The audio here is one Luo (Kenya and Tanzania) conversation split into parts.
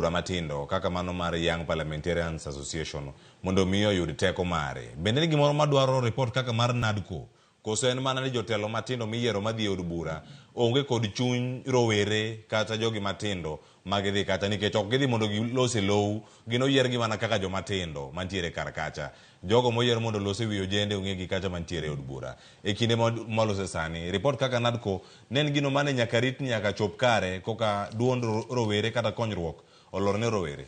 bura matindo kaka mano mar Young Parliamentarians Association mondo mi oyud teko mare. Bende ni gimoro madwaro report kaka mar NADCO koso en mana ni jotelo matindo miyiero madhi e od bura onge kod chuny rowere kata jogi matindo magidhi kacha nikech ok gidhi mondo gilos e low gin oyiergi mana kaka joma tindo mantiere kar kacha. Jogo moyier mondo olos e wi ojende ong'egi kacha mantiere e od bura. E kinde mwalose sani, report kaka NADCO ne en gino mane nyaka rit ni nyaka chop kare koka duond rowere kata konyruok olor ne rowere.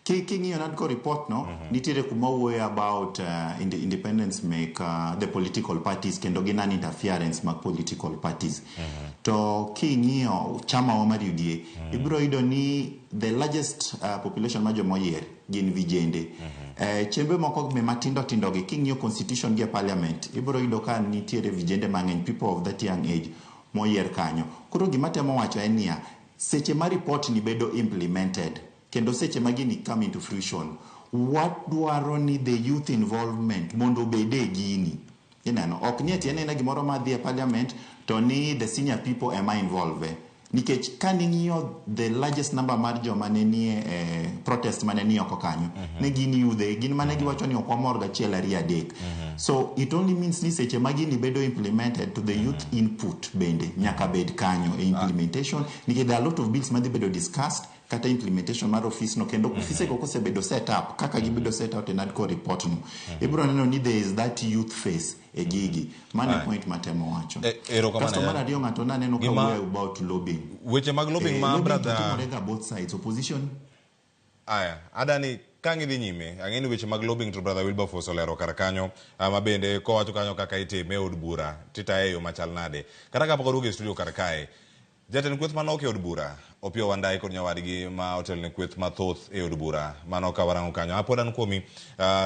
King'iyo NADCO report no, nitiere kuma wuoyo about independence make the political parties kendo gi non interference mag political parties. To king'iyo chama wa mar UDA, ibiro yudo ni the largest population mar joma oyier gin vijende. Chembe moko be matindo tindo gi king'iyo constitution gi e parliament, ibiro yudo ka nitiere vijende mang'eny, people of that young age moyier kanyo. Koro gima temo wacho en niya, seche ma report ni bedo implemented kendo seche ma gini come into fruition, wadwaro ni the youth involvement mondo obede e gini. Ineno, ok ni ati anena gimoro madhi e parliament to ni the senior people ema involve. Nikech ka ning'iyo the largest number mar joma ne nie protest mane ni oko kanyo, ne gin yudhe, gin mane giwacho ni ok wamor gachiel ariyo adek. So it only means ni seche ma gini bedo implemented to the youth input bende nyaka bed kanyo e implementation, nikech there are a lot of bills madhi bedo discussed kata implementation mar office no kendo ofise go kosebedo set up kaka gibedo set out e NADCO report no, ibiro neno ni there is that youth face e gigi. Mano e point matemo wacho. Erokamano Kasto mar ahinya. ariyo, ng'ato naneno ka wuoyo about lobbying. Weche mag lobbying ma Lobbying to brother timore ga both sides, opposition. Aya, adani ka ng'idhi nyime, ang'e ni weche mag lobbying to brother Wilberforce olero kar kanyo, ma bende kowacho kanyo kaka itime e od bura, titaye e yo machal nade. Kata kapok aduogo e studio kar kae, jatend kweth manok e od bura, Opiyo Wandayi kod nyawadgi ma otelo ne kweth mathoth e od bura, mano ka warango kanyo. Apod an kuomi,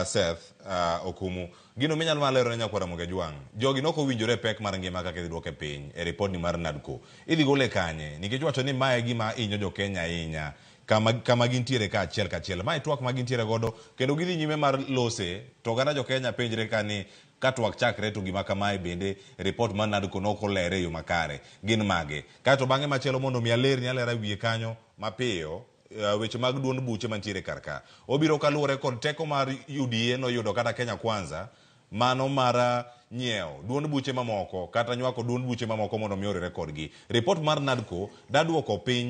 Seth Okumu. Gino minyalo mana lero ne nyakwar Ramogi Ajwang', jogi nok owinjore e pek mar ngima kaka idhi duoke piny e ripodni mar NADCO. Idhi gole kanye? Nikech iwacho ni mae e gima hinyo jo Kenya ahinya. Kama gintiere ka achiel kachiel. Mae twak ma gintiere godo kendo gidhi nyime mar lose to oganda jo Kenya penjre ka ni ka twak chakre to gima kamae bende report mar NADCO nok olere e yo makare. Gin mage? Kaeto bang'e machielo mondo mi alerni alera wiye kanyo mapiyo weche mag duond buche mantiere kar ka. Obiro kaluwore kod teko mar UDA noyudo kata Kenya Kwanza mano mar nyiewo duond buche mamoko kata nywako duond buche mamoko mondo mi oriwre kodgi. Report mar NADCO daduoko piny